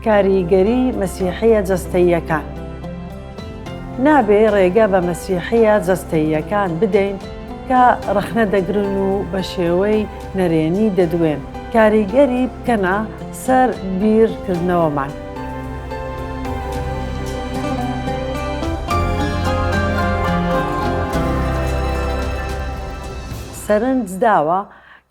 کاریگەری مەسیحییە جەستەییەکان. نابێ ڕێگە بە مەسیحییە جەستەییەکان بدەین کە ڕەخنە دەگرن و بە شێوەی نەرێنی دەدوێن، کاریگەری بکەنە سەر بیر کردنەوەمان. سەرنج داوە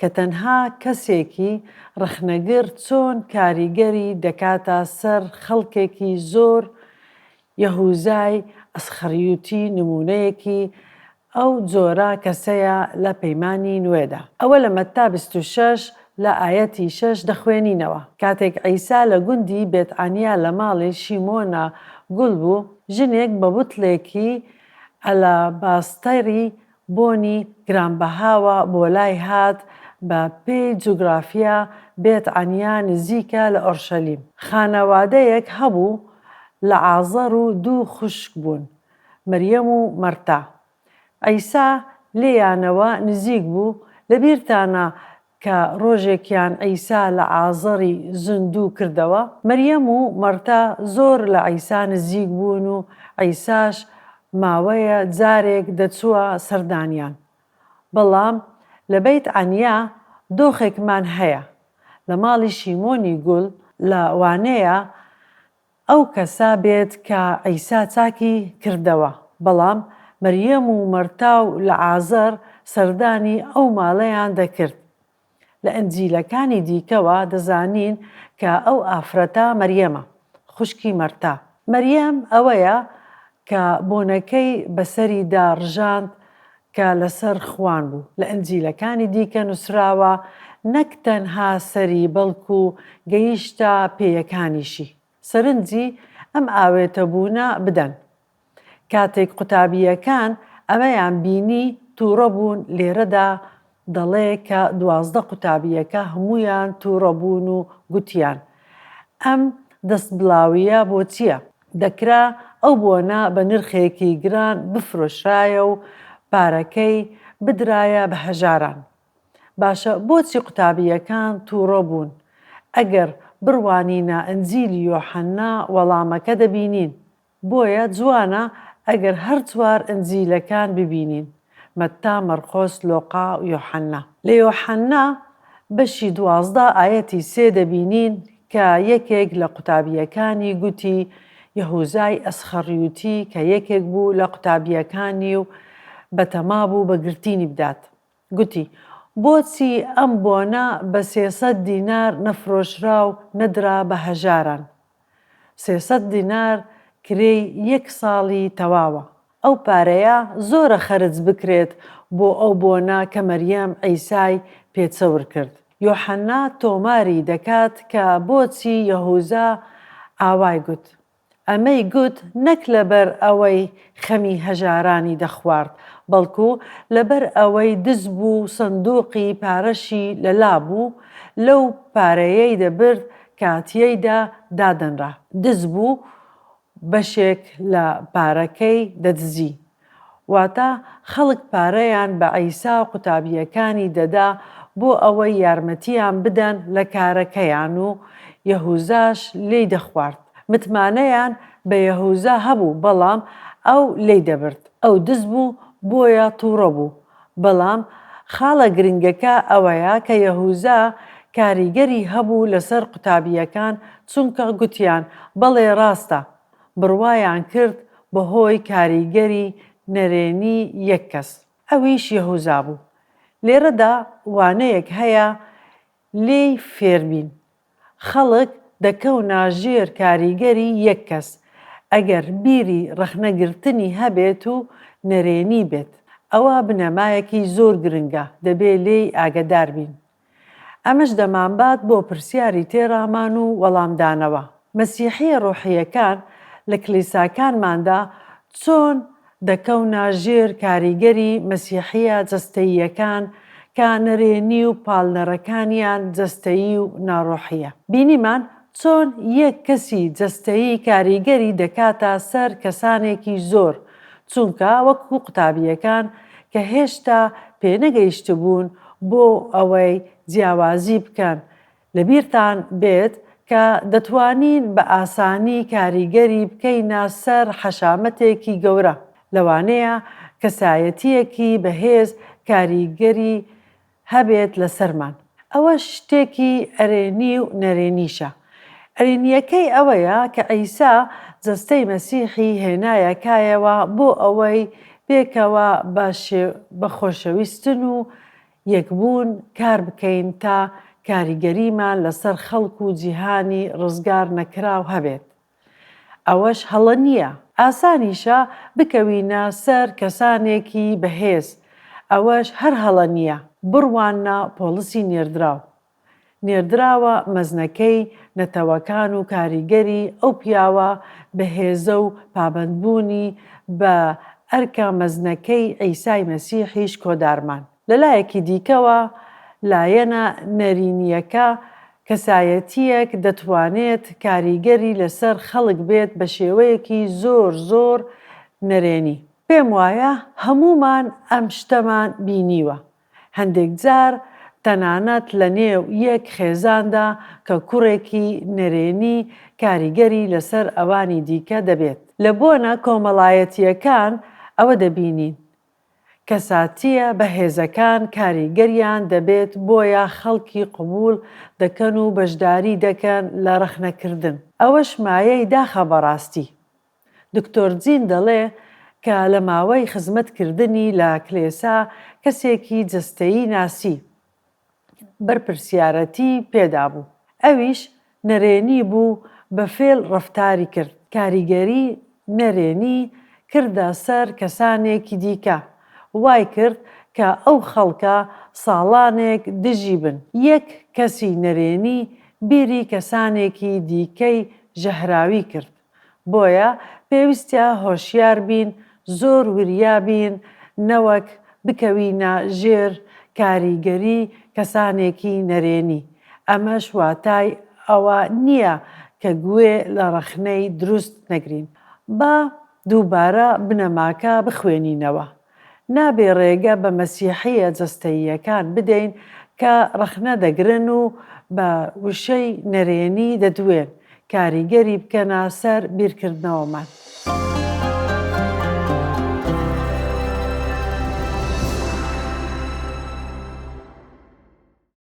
کە تەنها کەسێکی ڕەخنەگر چۆن کاریگەری دەکاتە سەر خەڵکێکی زۆر، یەهوزای ئەسخەریوتی نموونەیەکی ئەو جۆرە کەسەیە لە پەیمانی نوێدا. ئەوە لە مەتتا 26 لە ئایەتی شەش دەخوێنینەوە. کاتێک عیسا لە گوندی بێتعەنیا لە ماڵی شیمۆنە گول بوو، ژنێک بە بوتڵێکی ئەلەباستەری بۆنی گرانبەهاوە بۆ لای هات بە پێی جوگرافیا بێت عەنیا نزیکە لە ئۆرشەلیم. خانەوادەیەک هەبوو لەعازەر و دوو خوشک بوون، مریەم و مەرتا. عیسا لێیانەوە نزیک بوو، لەبیرتانە کە ڕۆژێکیان عیسا لەعازەری زیندوو کردەوە؟ مریەم و مەرتا زۆر لە عیسا نزیک بوون و عیساش ماوەیە جارێک دەچووە سەردانیان. بەڵام لە بەیت عەنیا دۆخێکمان هەیە، لە ماڵی شیمۆنی گول، لەوانەیە ئەو کەسە بێت کە عیسا چاکی کردەوە، بەڵام مەریەم و مەرتا و لەعازەر سەردانی ئەو ماڵەیان دەکرد. لە ئنجیلەکانی دیکەوە دەزانین کە ئەو ئافرەتە مەریەمە، خوشکی مەرتا. مەریەم ئەوەیە کە بۆنەکەی بەسەریدا ڕژاند کە لەسەر خوان بوو. لە ئنجیلەکانی دیکە نووسراوە نەک تەنها سەری بەڵکو گەیشتە پێیەکانیشی. سەرنجی ئەم ئاوێتەبوونە بدەن. کاتێک قوتابییەکان ئەمەیان بینی تووڕە بوون، لێرەدا دەڵێ کە 12 قوتابییەکە هەموویان تووڕە بوون و گوتیان، ئەم دەستبڵاوییە بۆ چییە؟ دەکرا ئەو بۆنە بە نرخێکی گران بفرۆشرایە و پارەکەی بدرایە بە هەژاران. باشە بۆچی قوتابییەکان تووڕە بوون؟ ئەگەر بڕوانینە ئنجیلی یۆحەننا وەڵامەکە دەبینین. بۆیە جوانە ئەگەر هەر چوار ئنجیلەکان ببینین، مەتتا، مەرقۆس، لۆقا و یۆحەننا. لە یۆحەننا بەشی 12 ئایەتی سێ دەبینین کە یەکێک لە قوتابییەکانی گوتی، یەهوزای ئەسخەڕیوتی کە یەکێک بوو لە قوتابییەکانی و بەتەما بوو بە گرتینی بدات، گوتی، بۆچی ئەم بۆنە بە 300 دینار نەفرۆشرا و نەدرا بە هەژاران؟ 300 دینار کرێی یەک ساڵی تەواوە. ئەو پارەیە زۆرە خەرج بکرێت بۆ ئەو بۆنە کە مەریەم عیسای پێ چەور کرد. یۆحەنا تۆماری دەکات کە بۆچی یەهوزا ئاوای گوت. ئەمەی گوت نەک لەبەر ئەوەی خەمی هەژارانی دەخوارد، بەڵکو لەبەر ئەوەی دز بوو و سندوقی پارەشی لەلا بوو، لەو پارەیەی دەبرد کە تیایدا دادەنرا. دز بوو بەشێک لە پارەکەی دەدزی. واتە خەڵک پارەیان بە عیسا و قوتابییەکانی دەدا بۆ ئەوەی یارمەتییان بدەن لە کارەکەیان و یەهوزاش لێی دەخوارد. متمانەیان بە یەهوزا هەبوو بەڵام ئەو لێی دەبرد. ئەو دز بوو بۆیە توڕە بوو. بەڵام خاڵە گرنگەکە ئەوەیە کە یەهوزا کاریگەری هەبوو لەسەر قوتابییەکان چونکە گوتیان بەڵێ ڕاستە، بڕوایان کرد بەهۆی کاریگەری نەرێنی یەک کەس، ئەویش یەهوزا بوو. لێرەدا وانەیەک هەیە لێی فێربین، خەڵک دەکەونە ژێر کاریگەری یەک کەس، ئەگەر بیری ڕەخنەگرتنی هەبێت و نەرێنی بێت. ئەوە بنەمایەکی زۆر گرنگە دەبێ لێی ئاگەدار بین. ئەمەش دەمانبات بۆ پرسیاری تێڕامان و وەڵامدانەوە. مەسیحییە ڕۆحییەکان لە کلیساکانماندا چۆن دەکەونە ژێر کاریگەری مەسیحییە جەستەییەکان کە نەرێنی و پاڵنەرەکانیان جەستەیی و ناڕۆحییە؟ بینیمان چۆن یەک کەسی جەستەیی کاریگەری دەکاتە سەر کەسانێکی زۆر، چونکە وەکو قوتابییەکان کە هێشتا پێنەگەیشتبوون بۆ ئەوەی جیاوازی بکەن، لەبیرتان بێت کە دەتوانین بە ئاسانی کاریگەری بکەینە سەر حەشامەتێکی گەورە. لەوانەیە کەسایەتییەکی بەهێز کاریگەری هەبێت لەسەرمان. ئەوەش شتێکی ئەرێنی و نەرێنیشە. ئەرێنییەکەی ئەوەیە کە عیسا جەستەی مەسیحی هێنایە کایەوە بۆ ئەوەی پێکەوە بە خۆشەویستن و یەکبوون کار بکەین تا کاریگەریمان لەسەر خەڵک و جیهانی ڕزگار نەکراو هەبێت. ئەوەش هەڵە نییە. ئاسانیشە بکەوینە سەر کەسانێکی بەهێز، ئەوەش هەر هەڵە نییە. بڕواننە پۆڵسی نێردراو. نێردراوە مەزنەکەی نەتەوەکان و کاریگەری ئەو پیاوە بەهێزە و پابەندبوونی بە ئەرکە مەزنەکەی عیسای مەسیحی شکۆدارمان. لەلایەکی دیکەوە لایەنە نەرینییەکە کەسایەتییەک دەتوانێت کاریگەری لەسەر خەڵک بێت بە شێوەیەکی زۆر زۆر نەرێنی. پێم وایە هەموومان ئەم شتەمان بینیوە، هەندێک جار تەنانەت لە نێو یەک خێزاندا کە کوڕێکی نەرێنی کاریگەری لەسەر ئەوانی دیکە دەبێت. لە بۆنە کۆمەڵایەتییەکان ئەوە دەبینین، کەساتییە بەهێزەکان کاریگەریان دەبێت بۆیە خەڵکی قبوڵ دەکەن و بەشداری دەکەن لە ڕەخنەکردن. ئەوەش مایەی داخە بەڕاستی. دکتۆر جین دەڵێ کە لە ماوەی خزمەت کردنی لە کلێسا کەسێکی جەستەیی ناسی بەرپرسیارەتی پێدابوو ئەویش نەرێنی بوو بە فێل ڕەفتاری کرد کاریگەری نەرێنی کردە سەر کەسانێکی دیکە وای کرد کە ئەو خەڵکە ساڵانێک دژی بن یەک کەسی نەرێنی بیری کەسانێکی دیکەی ژەهراوی کرد. بۆیە پێویستە هۆشیار بین، زۆر وریا بین نەوەک بکەوینە ژێر کاریگەری کەسانێکی نەرێنی، ئەمەش واتای ئەوە نییە کە گوێ لە ڕەخنەی دروست نەگرین. با دووبارە بنەماکە بخوێنینەوە. نابێ ڕێگە بە مەسیحییە جەستەییەکان بدەین کە ڕەخنە دەگرن و بە وشەی نەرێنی دەدوێن، کاریگەری بکەنە سەر بیرکردنەوەمان.